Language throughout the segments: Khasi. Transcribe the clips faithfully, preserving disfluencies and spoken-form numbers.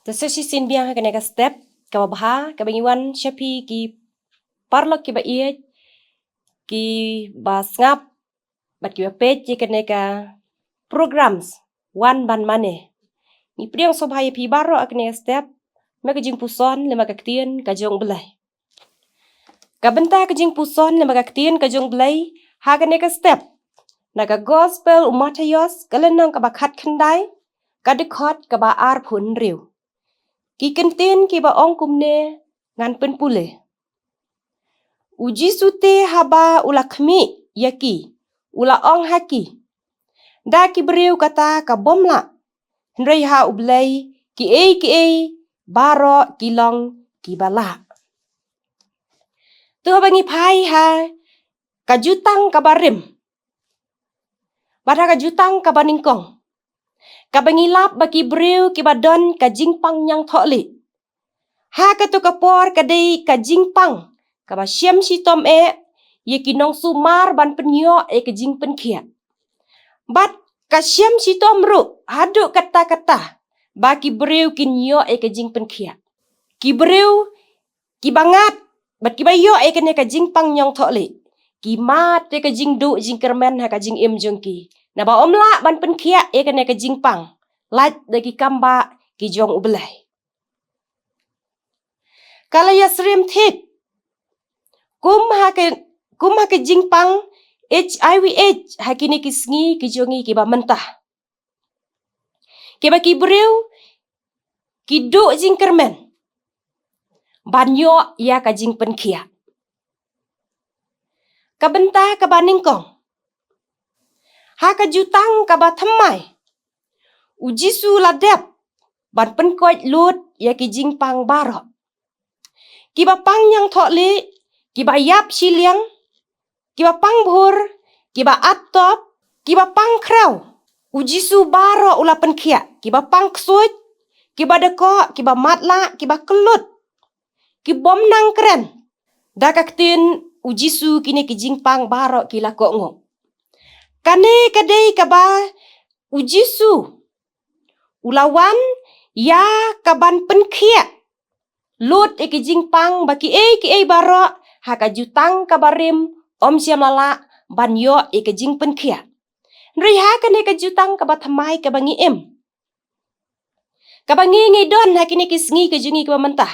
Sa shisien biang ha kane ka step kaba bha kaba ngi wan sha phi ki paralok kiba ïeit, kiba sngap bad kiba peit ïa kane ka programs Wan Ban Mane. Ngi pdiang sngewbha ïa phi baroh ha kane ka step, ma ka jingpuson lem bad ka ktien ka jong U Blei. Ka bynta ka jingpuson lem bad ka ktien ka jong U Blei ha kane ka step, na ka Gospel u Mathaios, ka lynnong kaba khatkhyndai, ka dkhot kaba arphew hynriew. Ki kyntien kiba ong kumne, ngan pynpule. U Jisu te haba u la khmih ïa ki, u la ong ha ki, da ki briew kata ka bym lah, hynrei ha U Blei kiei kiei baroh ki long kiba lah. To haba ngi phai ha ka jutang kaba rim bad ha ka jutang kaba nyngkong, kaba ngi lap ba ki briew kiba don ka jingpang ñiangthohlieh, ha kato ka por ka dei ka jingpang kaba shem shitom eh ïa ki nongsumar ban pynïoh ïa ka jingpynkhiah. Bad ka shem shitom ruh haduh katta katta ba ki briew kin ïoh ïa ka jingpynkhiah. Ki briew kiba ngat bad kiba ïoh ïa kane ka jingpang ñiangthohlieh, ki mad ïa ka jingduh jingkyrmen ha ka jingim jong ki, naba ym lah ban pynkhiah ïa kane ka jingpang lait da ki kambah ki jong U Blei. Ka la ïasyriem thik kum ha ka, kum ha ka jingpang H I V AIDS ha kine ki sngi ki jong ngi kiba mynta, kiba ki briew ki duh jingkyrmen ban ïoh ïa ka jingpynkhiah. Ka bynta kaba nyngkong, ha ka jutang kaba thymmai, U Jisu la dep ban pynkoit lut ïa ki jingpang baroh. Kiba pang ñiangthohlieh, kiba ïap shiliang, kiba pang bhur, kiba at top, kiba pang khraw, U Jisu baroh u la pynkhiah, kiba pang ksuid, kiba dkoh, kiba matlah, kiba kyllut, ki bym nang kren. Da ka ktien U Jisu kine ki jingpang baroh ki la kohnguh. Kane ka dei kaba U Jisu u la wan ïa ka ban pynkhiah lut ïa ki jingpang ba kiei kiei baroh ha ka jutang kaba rim ym shym la lah ban ïoh ïa ka jingpynkhiah. Hynrei ha kane ka jutang kaba thymmai kaba ngi im, kaba ngi ngi don ha kine ki sngi ki jong ngi kiba mynta,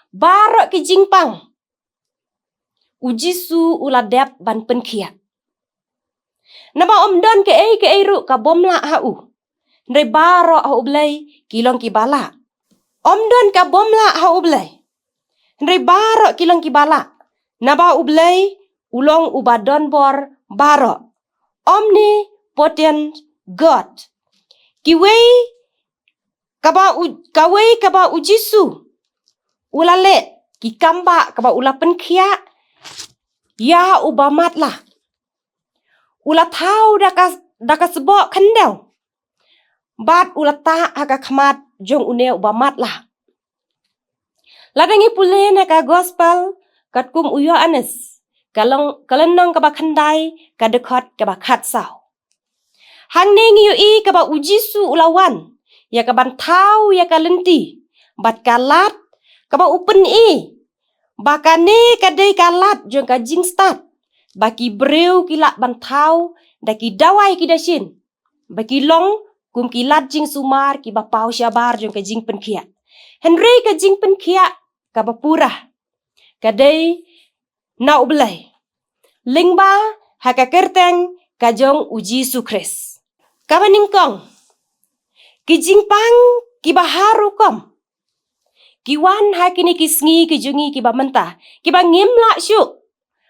baroh ki jingpang U Jisu u la dep ban pynkhiah. Naba ym don kaei kaei ruh ka bym lah ha u, hynrei baroh ha U Blei ki long kiba lah. Ym don ka bym lah ha U Blei, hynrei baroh ki long kiba lah, naba U Blei u long uba don bor baroh, omnipotent God. Kiwei kaba u, kawei kaba U Jisu u la leh, ki kambah kaba u la pynkhiah ïa uba matlah. U la thaw da ka, da ka sboh khyndew bad u la tah ha ka khmat jong une uba matlah. Lada ngi pule na ka Gospel katkum u Ïoannis, ka long, ka lynnong kaba khyndai, ka dkhot kaba khatsaw. Hangne ngi ïohi kaba U Jisu u la wan ïa ka ban thaw ïa ka lynti bad ka lad, kaba u pyni ba kane ka dei ka lad jong ka jingstad, ba ki briew ki lah ban thaw da ki dawai ki dashin, ba ki long kum ki lad jingsumar kiba paw shabar jong ka jingpynkhiah. Hynrei ka jingpynkhiah kaba pura ka dei na U Blei lyngba ha ka kyrteng ka jong U Jisu Khrist. Kaba nyngkong, ki jingpang kiba har rukom ki wan ha kine ki sngi ki jong ngi kiba mynta, kiba ngim lah shuh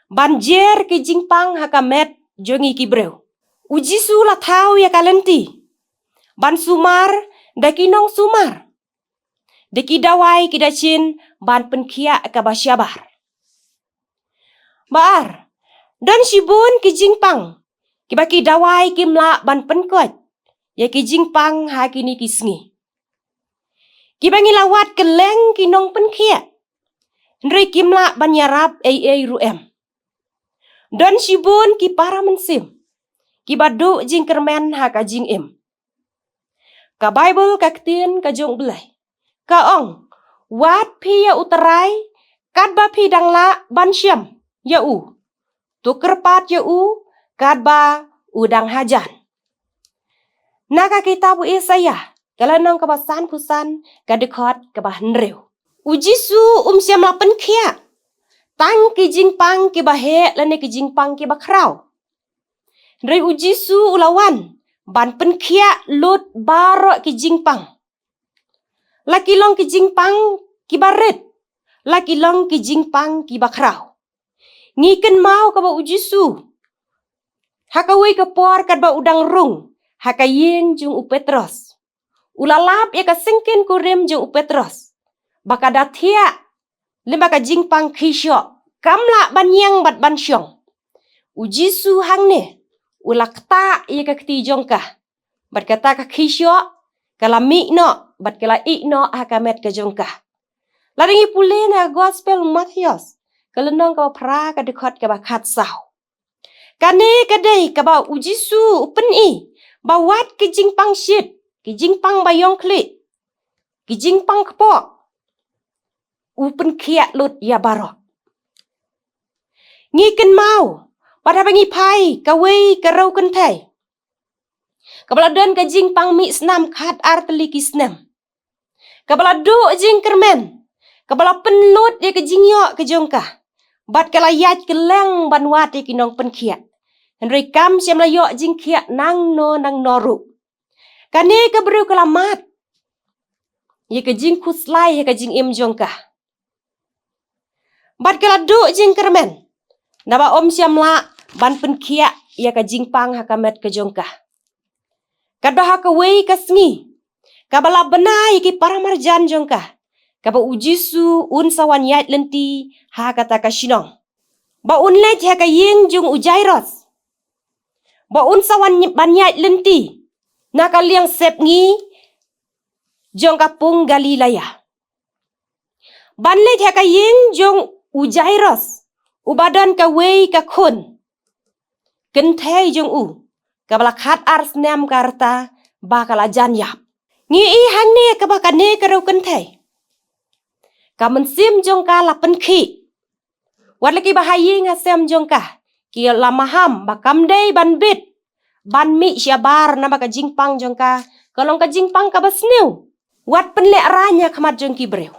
ban jer ki jingpang ha ka met jong ngi ki briew. U Jisu la thaw ïa ka lynti ban sumar da ki nongsumar, da ki dawai ki dashin ban pynkhiah kaba shabar. Ba ar, don shibun ki jingpang kiba ki dawai kim lah ban pynkoit ïa ki jingpang ha kine ki sngi, kiba ngi la wad kylleng ki nongpynkhiah, hynrei kim lah ban ïarap ei ei ruh em. Don shibun ki para mynsiem kiba duh jingkyrmen ha ka jingim. Ka Baibl, ka ktien ka jong U Blei, ka ong, wad phi ïa U Trai katba phi dang lah ban shem ïa u. To kyrpad ïa u katba u dang hajan. Na ka kitab u Isaïah, ka lynnong kaba sanphew san, ka dkhot kaba hynriew. U Jisu um shym la pynkhiah tang ki jingpang kiba heh lane ki jingpang kiba khraw. Hynrei u Jisu u la wan ban pynkhiah lut baroh ki jingpang. La ki long ki jingpang kiba rit, la ki long ki jingpang kiba khraw. Ngi kynmaw kaba u Jisu, ha kawei ka por katba u dang rung ha ka ïing jong u Petros, u la lap ïa ka syngkien kurim jong u Petros ba ka da thiah lyngba ka jingpang khieshoh, kam lah ban ïeng bad ban shong. U Jisu hangne u la ktah ïa ka kti jong ka, bad kata ka khieshoh ka la mih noh bad ka la ih noh ha ka met ka jong ka. Lada ngi pule na ka Gospel u Mathaios, ka lynnong kaba phra, ka dkhot kaba khatsaw. Kane ka dei kaba u Jisu u pyni ba wat ki jingpang shit, ki jingpang baïong khlieh, ki jingpang kpoh, u pynkhiah lut ïa baroh. Ngi kynmaw pat haba ngi phai kawei ka riew kynthei kaba la don ka jingpang mih snam khatar tylli ki snem, kaba la duh jingkyrmen, kaba la pynlut ïa ka jingïoh ka jong ka, bad ka la ïaid kylleng ban wad ïa ki nongpynkhiah. Hynrei kam shym la ïoh jingkhiah nangno nangno ruh. Kane ka briew ka la mad ïa ka jingkhuslai ha ka jingim jong ka, bad ka la duh jingkyrmen, naba um shym lah ban pynkhiah ïa ka jingpang ha ka met ka jong ka. Katba ha kawei ka sngi kaba la bna ïa ki para marjan jong ka, kaba u Jisu un sa wan ïaid lynti ha kata ka shnong, ba un leit ha ka ïing jong u Jairos, ba un sa wan ban ïaid lynti na ka liang sepngi jong ka pung Galilea. Ban leit ha ka ïing jong u Jairos, uba don kawei ka khun kynthei jong u kaba la khatar snem ka rta ba ka la jan ïap. Ngi i hangne kaba kane ka riew kynthei, ka mynsiem jong ka la pynkhih. Wat la kiba ha ïing ha sem jong ka ki la maham ba kam dei ban bit ban mih shabar, naba ka jingpang jong ka ka long ka jingpang kaba sniew, wat pynlehrain ha khmat jong ki briew.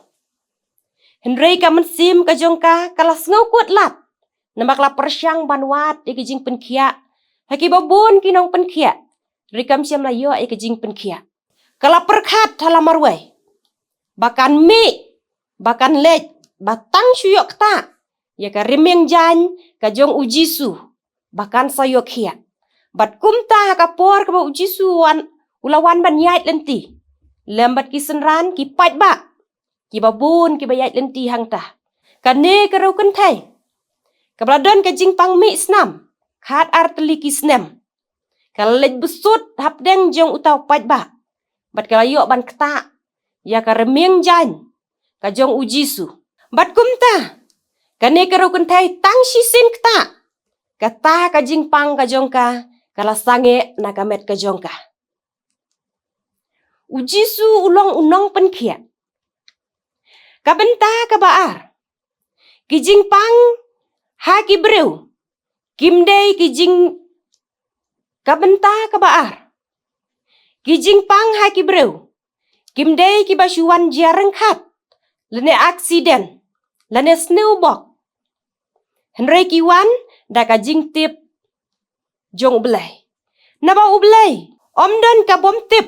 Hynrei ka mynsiem ka jong ka ka la sngew kut lad, naba ka la pyrshang ban wad ïa ka jingpynkhiah ha kiba bun ki nongpynkhiah, hynrei kam shym la ïoh ïa ka jingpynkhiah. Ka la pyrkhat ha la marwei ba kan mih, ba kan leit, ba tang shu ïoh ktah ïa ka rmiang jaiñ ka jong u Jisu, ba kan sa ïoh khiah. Bad kumta ha ka por kaba u Jisu wan, u la wan ban ïaid lynti lem bad ki synran ki paidbah kiba bun kiba ïaid lynti hangta, kane ka riew kynthei kaba la don ka jingpang mih snam khatar tylli ki snem, ka la leit bsut hapdeng jong uta u paidbah, bad ka la ïoh ban ktah ïa ka rmiang jaiñ ka jong u Jisu. Bad kumta kane ka riew kynthei tang shisien ktah, kata ka jingpang ka jong ka ka la sangeh na ka met ka jong ka. U Jisu u long u nongpynkhiah. Ka bynta kaba ar, ki jingpang ha ki briew kim dei ki jing, ka bynta kaba ar, ki jingpang ha ki briew kim dei kiba shu wan jia ryngkhat, lane aksiden, lane sniew bok. Hynrei ki wan da ka jingtip jong U Blei. Naba U Blei um don ka bym tip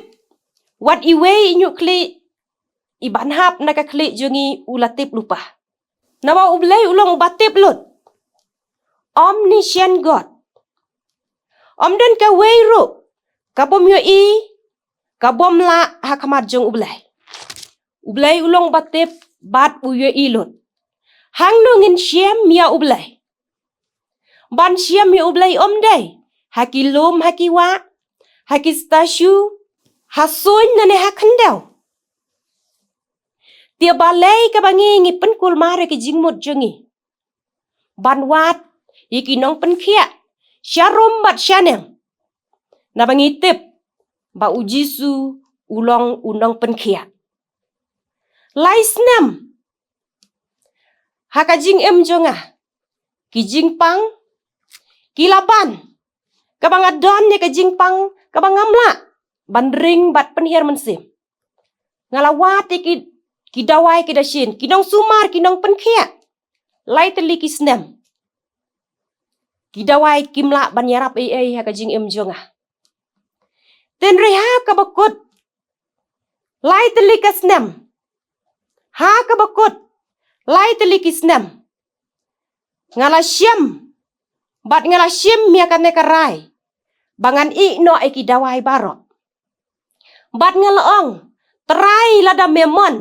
wat iwei i ñiuh khlieh i ban hap na ka khlieh jong ngi u la tip lypa. Naba U Blei u long uba tip lut. Omniscient God. Um don kawei ruh ka bym ïohi, ka bym lah ha khmat jong U Blei. U Blei u long uba tip bad u ïohi lut. Hangno ngin shem ïa U Blei? Ban shem ïa U Blei um dei ha ki lum ha ki wah, ha ki statue, ha suiñ lane ha khyndew. Te balei kaba ngi ngi pynkulmar ïa ki jingmut jong ngi ban wad ïa ki nongpynkhiah sharum bad shaneng, naba ngi tip ba U Jisu u long u nongpynkhiah. Lai snem ha ka jingim jong nga, ki jingpang ki la ban, kaba nga don ïa ka jingpang kaba ngam lah ban ring bad pynhiar mynsiem. Nga la wad ïa ki, ki dawai ki dashin, ki nongsumar, ki nongpynkhiah. Lai tylli ki snem, ki dawai kim lah ban ïarap ei ei ha ka jingim jong nga. Hynrei ha kaba kut, lai tylli ka snem, ha kaba kut, lai tylli ki snem, nga la shim bad nga la shim ïa kane ka rai ba ngan ïeh noh ïa ki dawai baroh. Bad nga la ong, Trai, lada me mon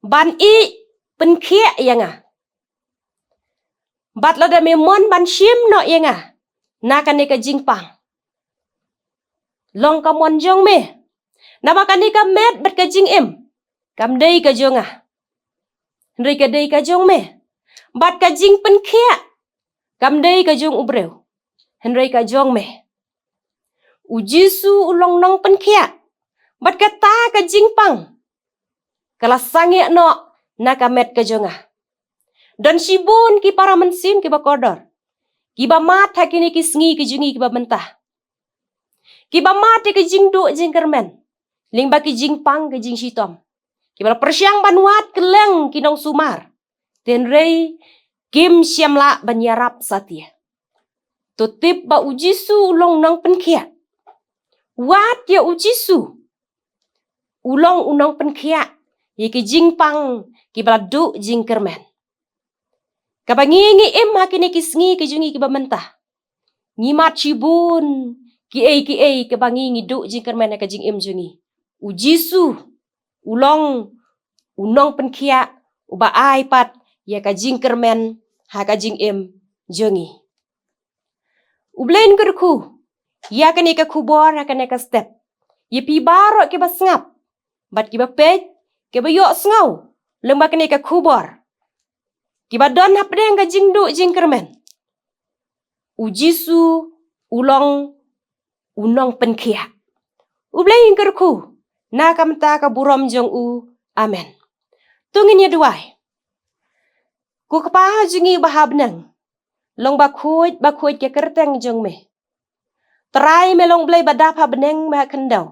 ban ïeh pynkhiah ïa nga, bad lada me mon ban shim noh ïa nga na kane ka jingpang, long ka mon jong me. Namar kane ka met bad ka jingim kam dei ka jong nga, hynrei ka dei ka jong me. Bad ka jingpynkhiah kam dei ka jong u briew, hynrei ka jong me. U Jisu u long nongpynkhiah, bad kata ka jingpang ka la sangeh noh na ka met ka jong nga. Don shibun ki para mynsiem kiba kordor, kiba mad ha kine ki sngi ki jong ngi kiba mynta, kiba mad ïa ki jingduh jingkyrmen lyngba ki jingpang ki jingshitom, kiba la pyrshang ban wad kylleng ki nongsumar, hynrei kim shym lah ban ïarap satia. To tip ba u Jisu u long nongpynkhiah. Wad ïa u Jisu, u long u nongpynkhiah ïa ki jingpang kiba la duh jingkyrmen. Kaba ngi, ngi im ha kine ki sngi ki jong ngi kiba mynta, ngi mad shibun kiei kiei kaba ngi, ngi duh jingkyrmen ha ka jingim jong ngi. U Jisu u long u nongpynkhiah uba ai pat ïa ka jingkyrmen ha ka jingim jong ngi. U Blei un kyrkhu ïa kane ka khubor ha kane ka step, ïa phi baroh kiba sngap bad kiba peit, kiba ïohsngew lyngba kane ka khubor, kiba don hapdeng ka jingduh jingkyrmen. U Jisu u long u nongpynkhiah. U Blei un kyrkhu na ka bynta ka burom jong u. Amen. To ngin ïa duwai. Ko Kpa jong ngi ba ha bneng, long bakhuid bakhuid ka kyrteng jong me. Trai, me long Blei ba dap ha bneng bad ha khyndew.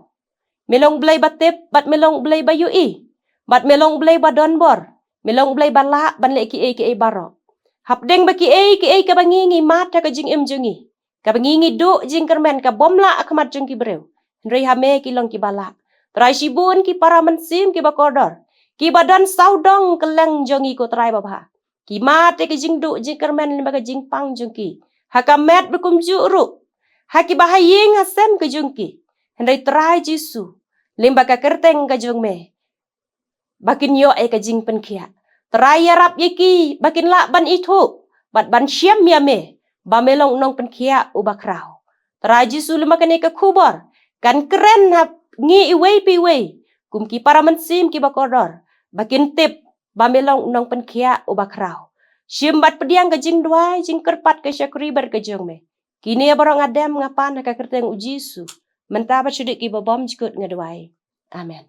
Me long Blei ba tip bad me long Blei ba ïohi, bad me long Blei ba donbor. Me long Blei ba lah ban leh kiei kiei baroh. Hapdeng ba kiei kiei kaba ngi, ngi mad ha ka jingim jong ngi, kaba ngi, ngi duh jingkyrmen, ka bym lah ha khmat jong ki briew, hynrei ha me ki long kiba lah. Trai, shibun ki para mynsiem kiba kordor, kiba don sawdong kylleng jong ngi, ko Trai babha, ki mad ïa ka jingduh jingkyrmen lyngba ka jingpang jong ki, ha ka met bad kumjuh ruh ha kiba ha ïing ha sem ka jong ki. Hynrei Trai Jisu, lyngba ka kyrteng ka jong me, ba kin ïoh ïa ka jingpynkhiah. Trai, ïarap ïa ki ba kin lah ban ithuh bad ban shem ïa me, ba me long u nongpynkhiah uba khraw. Trai Jisu, lyngba kane ka khubor, kan kren ha ngi iwei pa iwei kum ki para mynsiem kiba kordor, ba kin tip ba me long u nongpynkhiah uba khraw. Shim bad pdiang ka jingduwai jingkyrpad ka shakri bad ka jong me. Kine baroh nga dem nga pan ha ka kyrteng u Jisu, mynta bad shu dei kiba bymjukut nga duwai. Amen.